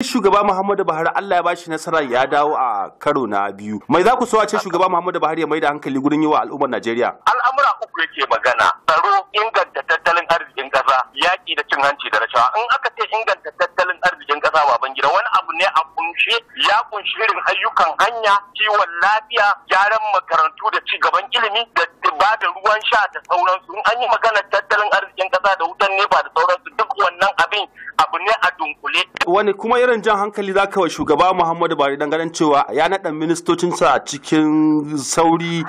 Shugaba Muhammadu Buhari, Allah ya bashi nasara ya dawo a karo na biyu. Mai za ku so a ce shugaba Muhammadu Buhari ya mai da hankali gurin yi wa al'ummar Najeriya? Al'amura uku yake magana: tsaro, inganta tattalin arzikin kasa, yaƙi da cin hanci da rashawa. In aka ce inganta tattalin arzikin kasa, baban gida, wani abu ne a kunshe, ya kunshi irin ayyukan hanya, kiwon lafiya, gyaran makarantu da ci gaban ilimi da ba da ruwan sha da sauransu. In an yi maganar tattalin arzikin kasa da wutan NEPA da sauransu, duk wannan abin abu ne a dunkule. Wani kuma irin jan hankali za ka wa shugaba Muhammadu Buhari dan ganin cewa ya naɗa ministocinsa cikin sauri,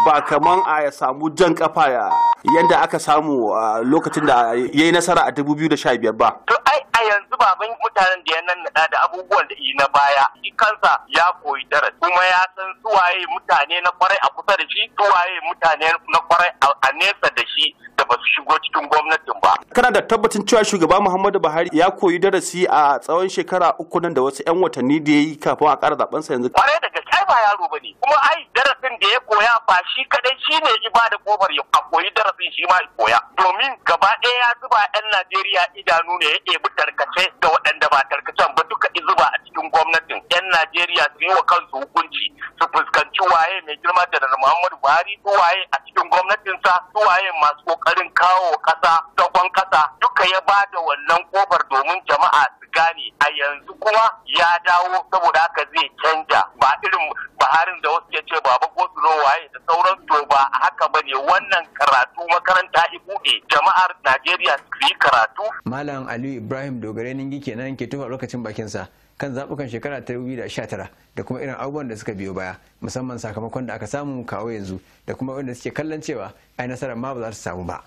ba kaman a ya samu jan kafa yanda aka samu a lokacin da ya yi nasara a 2015 ba? To ai a yanzu baban mutanen da ya nannaɗa da abubuwan da na baya, shi kansa ya koyi darasi, kuma ya san suwaye mutane na kwarai a kusa da shi, suwaye mutane na kwarai a nesa da shi da ba su shigo cikin gwamnatin ba. Kana da tabbacin cewa shugaba Muhammadu Buhari ya koyi darasi a tsawon shekara 3 nan da wasu 'yan watanni da ya yi kafin a ƙara zaɓensa yanzu? Kwarai da gaske, ai ba yaro bane. Kuma ai darasin da ya koya ba shi kadai shi ne ya ba da kofar ya koyi darasin, shi ma ya koya. Domin gaba ɗaya ya zuba 'yan Najeriya idanu ne, ya ɗebi tarkace da waɗanda ba tarkacen ba duka zuba a cikin gwamnatin. 'Yan Najeriya su yi wa kansu hukunci, su fuskanci waye mai girma da Muhammadu Buhari, su waye a cikin gwamnatinsa, su waye masu ƙoƙarin kawo ƙasa zagon ƙasa. Duka ya ba da wannan kofar domin jama'a su gane. A yanzu kuma ya dawo, saboda haka zai canja, ba irin Buharin da wasu ke ce baba gosulo waye da sauran, to ba haka bane. Wannan karatu makaranta i buɗe, jama'ar Najeriya su yi karatu. Malam Aliyu Ibrahim Dogare Ningi kenan ke tufa lokacin bakinsa kan zaɓukan shekara ta 2019 da kuma irin abubuwan da suka biyo baya, musamman sakamakon da aka samu kawo yanzu da kuma wanda suke kallon cewa ai nasarar ma ba za su samu ba.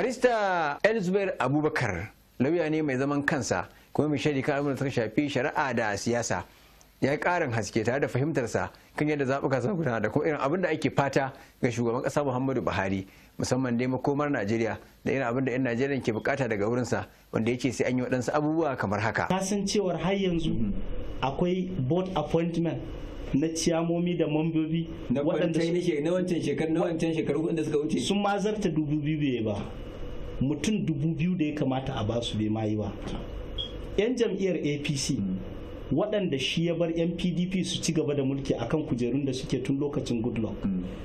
Barista Elzubair Abubakar lauya ne mai zaman kansa kuma mai shaidi kan abubuwan da suka shafi shari'a da siyasa. Ya yi ƙarin haske tare da fahimtarsa kan yadda zaɓuka suka gudana da kuma irin abin da ake fata ga shugaban ƙasa Muhammadu Buhari, musamman dai makomar Najeriya da irin abin da 'yan Najeriya ke bukata daga wurinsa, wanda yake sai an yi waɗansu abubuwa kamar haka. Ka san cewar har yanzu akwai board appointment na ciyamomi da mambobi na wancan shekaru, na wancan shekaru da suka wuce. Sun ma zarta 2000 bai ba. Mutum 2000 da ya kamata a basu bai ma yi ba. 'Yan jam'iyyar APC waɗanda shi ya bar 'yan PDP su ci gaba da mulki akan kujerun da suke tun lokacin Goodluck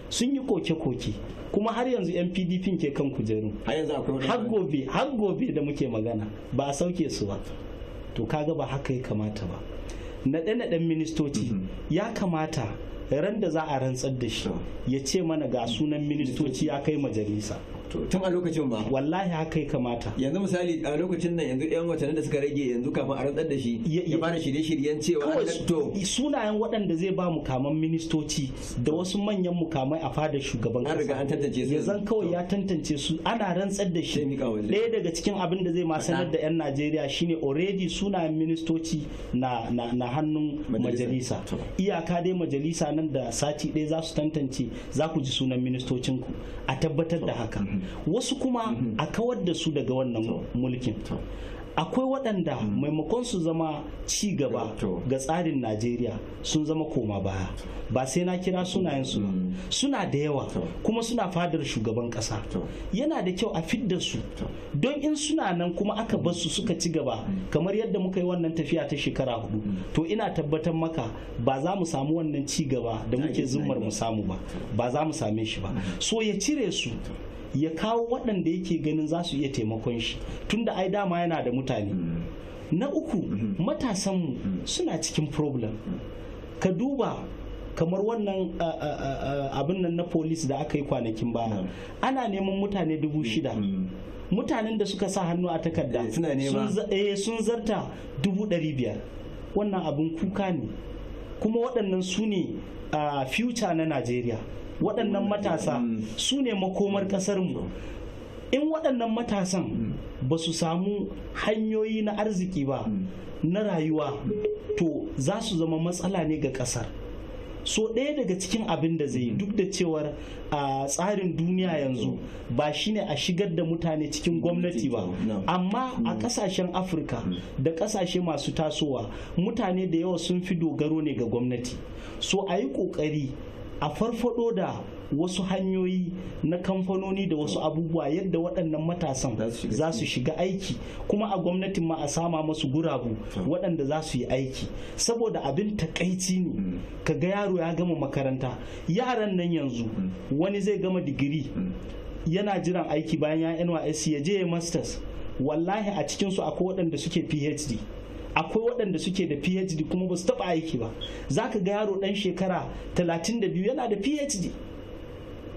sun yi koke-koke, kuma har yanzu 'yan PDP ke kan kujerun. Har gobe, har gobe da muke magana ba a sauke su ba. To kaga ba haka ya kamata ba. Naɗe-naɗen ministoci, ya kamata ran da za a rantsar da shi ya ce mana ga sunan ministoci ya kai majalisa. Tun a lokacin ba. Wallahi haka ya kamata. Yanzu misali a lokacin nan yanzu yan watannin da suka rage yanzu kafin a rantsar da shi, ya fara shirye-shiryen cewa to sunayen waɗanda zai ba mukaman ministoci da wasu manyan mukamai a fadar shugaban kasa, an riga an tantance su. Ya zan kawai ya tantance su, ana rantsar da shi, ɗaya daga cikin abin da zai ma sanar da 'yan Najeriya shine already sunayen ministoci na hannun majalisa, iyaka dai majalisa nan da sati ɗaya za su tantance, za ku ji sunan ministocinku. A tabbatar da haka. Wasu kuma a kawar da su daga wannan mulkin. Akwai waɗanda maimakon su zama ci gaba ga tsarin Najeriya sun zama koma baya. Ba sai na kira sunayensu ba, suna da yawa, kuma suna fadar shugaban ƙasa. Yana da kyau a fidda su, don in suna nan kuma aka bar su suka ci gaba kamar yadda muka yi wannan tafiya ta shekara 4, to ina tabbatar maka ba za mu samu wannan ci gaba da muke zummar mu samu ba, ba za mu same shi ba. So ya cire su, ya kawo waɗanda yake ganin za su iya taimakon shi, tunda ai dama yana da mutane. Na uku, matasanmu suna cikin problem. Ka duba kamar wannan abin nan na police da aka yi kwanakin baya, ana neman mutane 6000. Mutanen da suka sa hannu a takarda sun zarta 500,000. Wannan abin kuka ne, kuma waɗannan su ne future na Najeriya. Waɗannan matasa su ne makomar ƙasarmu. In waɗannan matasan ba su samu hanyoyi na arziki ba na rayuwa, to za su zama matsala ne ga ƙasar. So ɗaya daga cikin abin da zai yi, duk da cewar a tsarin duniya yanzu ba shine a shigar da mutane cikin gwamnati ba, amma a ƙasashen Afirka da ƙasashe masu tasowa mutane da yawa sun fi dogaro ne ga gwamnati. So a yi ƙoƙari A farfado da wasu hanyoyi na kamfanoni da wasu abubuwa yadda waɗannan matasan za su shiga aiki, kuma a gwamnatin ma a sama masu gurabu waɗanda za su yi aiki. Saboda abin takaici ne kaga yaro ya gama makaranta, yaran nan yanzu wani zai gama digiri yana jiran aiki bayan ya NYSC ya je ya masters. Wallahi a cikinsu akwai waɗanda suke PhD, akwai waɗanda suke da PhD kuma ba su taɓa aiki ba. Za ka ga yaro ɗan shekara 32 yana da PhD.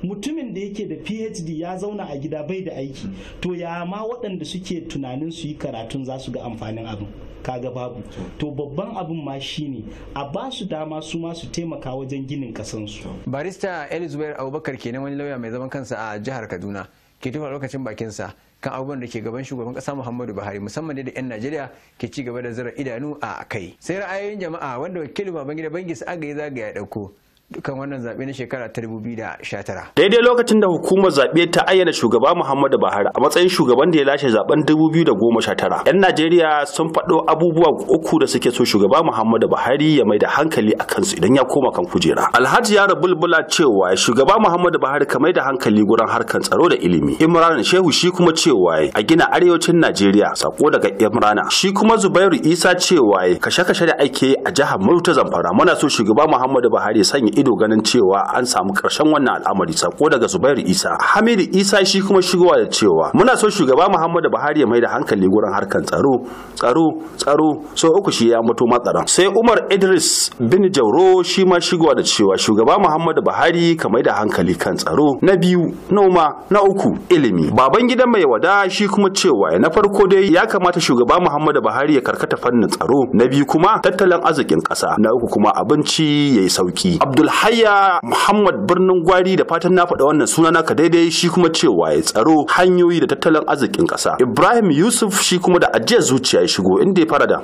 Mutumin da yake da PhD ya zauna a gida bai da aiki, to ya ma waɗanda suke tunanin su yi karatun za su ga amfanin abin? Kaga babu. To babban abin ma shine a ba su dama su ma su taimaka wajen ginin kasansu. Barista Elizabeth Abubakar kenan, wani lauya mai zaman kansa a jihar Kaduna, ke tufa lokacin bakinsa kan abubuwan da ke gaban shugaban kasa Muhammadu Buhari, musamman da 'yan Najeriya ke ci gaba da zura idanu a kai. Sai ra'ayoyin jama'a wanda wakilin Babangida Bangis aga ya zagaya dauko dukan wannan zaɓe na shekara ta 2019. Daidai lokacin da hukumar zaɓe ta ayyana shugaba Muhammadu Buhari a matsayin shugaban da ya lashe zaben 2019, 'yan Najeriya sun faɗo abubuwa uku da suke so shugaba Muhammadu Buhari ya mai da hankali a kansu idan ya koma kan kujera. Alhaji Yaro Bulbula cewa shugaba Muhammadu Buhari ka mai da hankali gurin harkan tsaro da ilimi. Imran Shehu shi kuma cewa a gina arewacin Najeriya, sako daga Imrana. Shi kuma Zubairu Isa cewa kashe-kashe da ake a jihar Murta ta Zamfara, muna so shugaba Muhammadu Buhari ya sanya ido ganin cewa an samu karshen wannan al'amari, sako daga Zubairu Isa. Hamidu Isa shi kuma shigowa da cewa muna so shugaba Muhammadu Buhari ya mai da hankali gurin harkan tsaro, tsaro, tsaro, so uku shi ya mutu matsaran. Sai Umar Idris bin Jauro shi ma shigowa da cewa shugaba Muhammadu Buhari ka mai da hankali kan tsaro, na biyu noma, na uku ilimi. Baban gidan mai wada shi kuma cewa na farko dai ya kamata shugaba Muhammadu Buhari ya karkata fannin tsaro, na biyu kuma tattalin arzikin ƙasa, na uku kuma abinci yayi sauki. Abdulhaya Muhammad Birnin Gwari, da fatan na faɗa wannan suna naka daidai, shi kuma cewa ya tsaro, hanyoyi da tattalin arzikin ƙasa. Ibrahim Yusuf shi kuma da ajiyar zuciya ya shigo inda ya fara da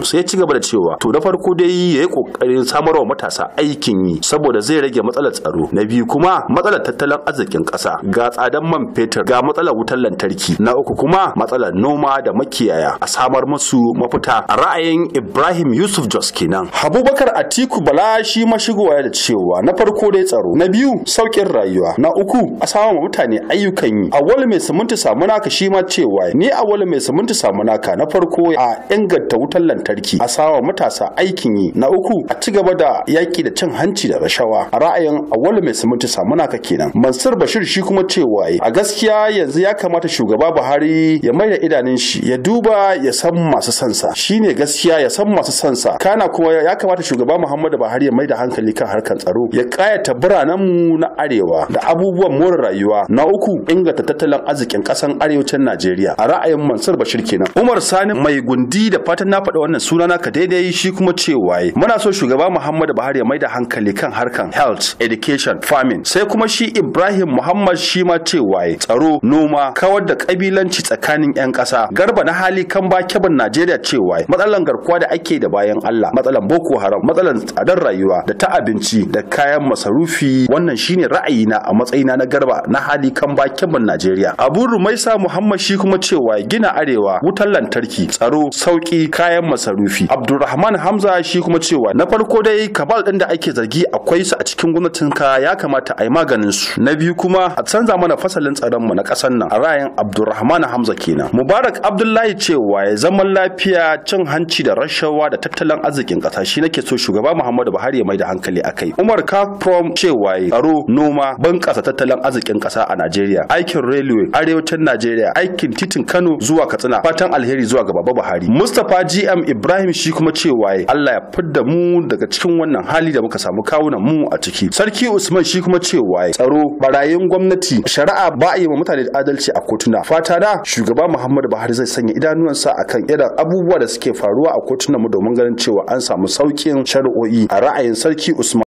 sai ya ci gaba da cewa to na farko dai ya yi ƙoƙarin samarwa matasa aikin yi saboda zai rage matsalar tsaro, na biyu kuma matsalar tattalin arzikin ƙasa, ga tsadan man fetur, ga matsalar wutar lantarki, na uku kuma matsalar noma da makiyaya, a samar musu mafita. A ra'ayin Ibrahim Yusuf Jos kenan. Abubakar Atiku Bala shi ma shigowa da cewa na farko dai tsaro, na biyu saukin rayuwa, na uku a samu mutane ayyukan yi. Awwal mai siminti samu naka shi ma cewa ni awwal mai siminti samu naka, na farko a inganta wutar lantarki, a sawa matasa aikin yi, na uku a ci gaba da yaki da cin hanci da rashawa. A ra'ayin awwal mai siminti samu naka kenan. Mansur Bashir shi kuma cewa a gaskiya yanzu ya kamata shugaba Buhari ya maida idanun shi ya duba ya san masu sansa, shine gaskiya ya san masu sansa. Kana kuma ya kamata shugaba Muhammadu Buhari ya maida hankali kan harkar tsaro, ya kayata biranenmu na arewa da abubuwan more rayuwa, na uku inganta tattalin arzikin kasan arewacin Najeriya. A ra'ayin Mansur Bashir kenan. Umar Sani mai gundi, da fatan na faɗa wannan suna naka daidai, shi kuma cewa muna so shugaba Muhammadu Buhari ya maida hankali kan harkan health, education, farming. Sai kuma shi Ibrahim Muhammad shi ma cewa tsaro, noma, kawar da kabilanci tsakanin yan ƙasa. Garba na hali kan ba kebin Najeriya cewa matsalan garkuwa da ake da bayan Allah, matsalan Boko Haram, matsalan tsadar rayuwa da ta abinci da kayan masarufi. Wannan shine ra'ayina a matsayina na Garba na hali kan ba kebin Najeriya. Abu Rumaisa Muhammad shi kuma cewa gina arewa, wutar lantarki, tsaro, sauki, kayan masarufi. Abdulrahman Hamza shi kuma cewa na farko dai kabal din da ake zargi akwai su a cikin gwamnatinka, ya kamata a yi maganin su. Na biyu kuma a canza mana fasalin tsaron mu na ƙasar nan. A ra'ayin Abdulrahman Hamza kenan. Mubarak Abdullahi cewa ya zaman lafiya, cin hanci da rashawa da tattalin arzikin ƙasa shi nake so shugaba Muhammadu Buhari ya mai da hankali akai. Umar Kakprom cewa tsaro, noma, bunƙasa tattalin arzikin ƙasa a Najeriya, aikin railway arewacin Najeriya, aikin titin Kano zuwa Katsina. Fatan alheri zuwa ga Baba Buhari. Mustapha GM Ibrahim shi kuma cewa Allah ya fidda mu daga cikin wannan hali da muka samu kawunan mu a ciki. Sarki Usman shi kuma cewa tsaro, barayin gwamnati, shari'a ba a yi wa mutane adalci a kotuna. Fata da shugaba Muhammadu Buhari zai sanya idanuwansa akan irin abubuwa da suke faruwa a kotunan mu domin ganin cewa an samu saukin shari'o'i. A ra'ayin Sarki Usman.